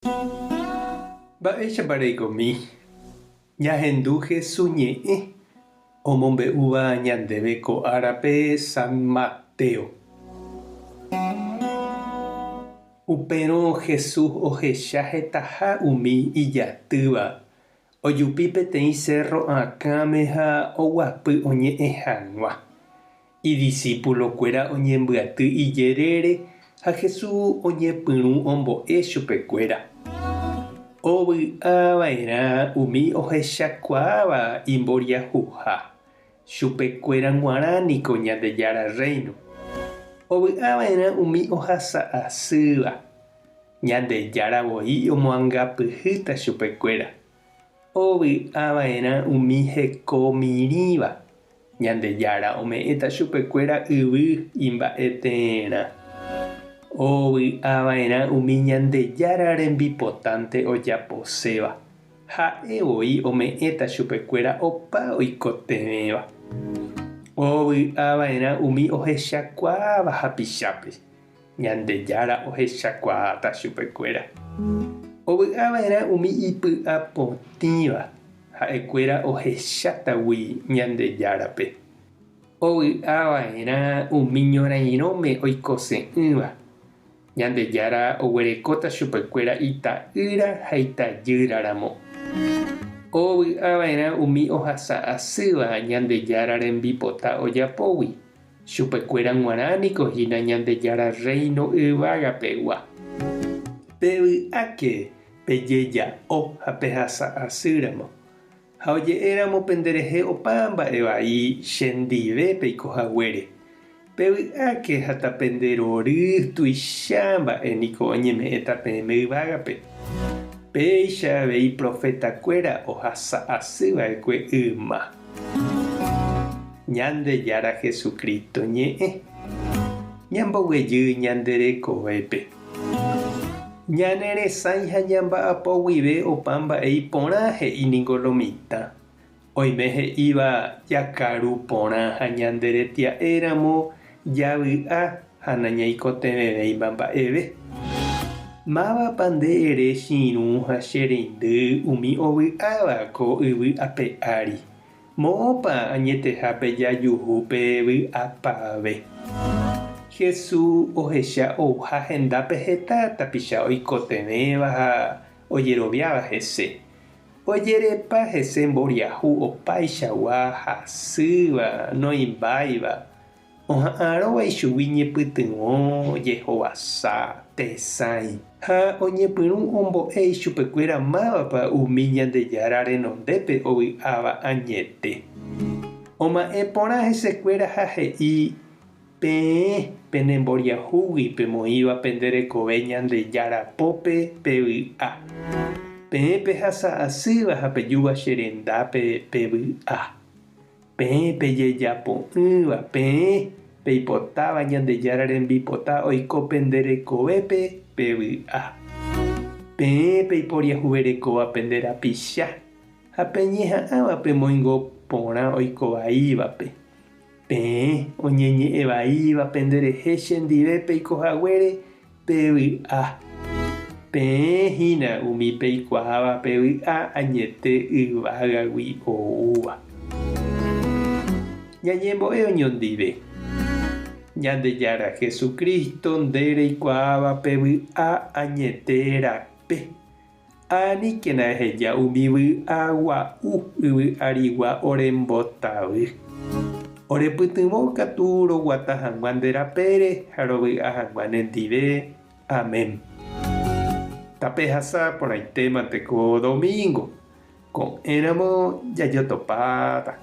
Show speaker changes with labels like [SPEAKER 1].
[SPEAKER 1] Mba'éichapa reikomi ñahendu Hesu ñe'ẽ omombe'úva ñandéve ko árape San Mateo? Upérõ Jesús ohecha hetaha umi ijatýva, ojupi peteĩ sérro akãme ha oguapy oñe'ẽ hag̃ua. Idisipulokuéra oñembyaty ijerére ha Jesús oñepyrũ ombo'e chupekuéra. Ovy'a va'erã umi ohechakuaáva imboriahuha, chupekuéra g̃uarã niko Ñandejára Rréino. Ovy'a va'erã umi ohasa asýva, Ñandejára voi omoangapyhýta chupekuéra. Ovy'a va'erã umi heko mirĩva, Ñandejára ome'ẽta chupekuéra yvy imba'eteerã. Ovy'a va'erã umi Ñandejára rembipotánte ojaposéva, ha'e voi ome'ẽta chupekuéra opa oikotevẽva. Ovy'a va'erã umi ohechakuaáva hapichápe, Ñandejára ohechakuaáta chupekuéra. Ovy'a va'erã umi ipy'a potĩva, ha'ekuéra ohechátagui Ñandejárape. Ovy'a va'erã umi ñorairõme oikose'ỹva, Ñandejára oguerekóta chupekuéra ita'ýra ha itajýra ramo. Ovy'a va'erã umi ohasa asýva Ñandejára rembipota ojapógui, Chupekuéra g̃uarã niko hína Ñandejára Rréino yvága pegua. Pevy'áke pejeja'o ha pehasa asýramo, ha oje'éramo penderehe opa mba'e vai chendive peiko haguére. Pevy'áke ha tapenderory tuicha mba'e niko oñeme'ẽta peẽme yvágape. Péicha avei profetakuéra ohasa asy va'ekue yma. Ñandejára Jesucristo ñe'ẽ. Ñamboguejy ñande rekovépe. Ñane resãi ha ñamba'apo guive opa mba'e iporã he'i ningo lo mitã. Oime he'íva jakaru porã ha ñande retia'éramo javy'a ha nañaikotevẽvéima mba'eve. Mávapa nde ere che irũ ha che reindy umi ovy'áva ko yvy ape ári? Moõpa añetehápe jajuhu pe vy'apave? Jesús ohecha ouha hendápe heta tapicha oikotevẽva ha ojeroviáva hese. Ojerepa hese mboriahu opaichagua hasýva, noĩmbáiva, Oha'arõva ichugui ñepytyvõ, jehovasa, tesãi. Ha oñepyrũ ombo'e ichupekuéra mávapa umi Ñandejára renondépe ovy'áva añete. Oma'ẽ porã hesekuéra ha he'i, Peẽ penemboriahúgui pemoĩva pende rekove Ñandejára pópe pevy'a. Peẽ pehasa asýva ha pejúva che rendápe pevy'a. Peẽ pejejapo'ỹva, peẽ peipotáva Ñandejára rembipota oiko pende rekovépe, pevy'a. Peẽ peiporiahuverekóva pende rapicha ha peñeha'ãva pemoingo porã oiko vaívape. Peẽ oñeñe'ẽ vaíva penderehe chendive peiko haguére, pevy'a. Peẽ hína umi peikuaáva pe vy'a añete yvágagui oúva. Ñañembo'e oñondive. Ñandejára Jesucristo, nde reikuaáva pe vy'a añete rape. Aníkena eheja umi vy'a gua'u yvy arigua orembotavy. Orepytyvõ katu roguata hag̃ua nde rapére ha rovy'a hag̃ua nendive. Amén. Tapehasa porãitémante ko domingo. Ko'ẽramo jajotopáta.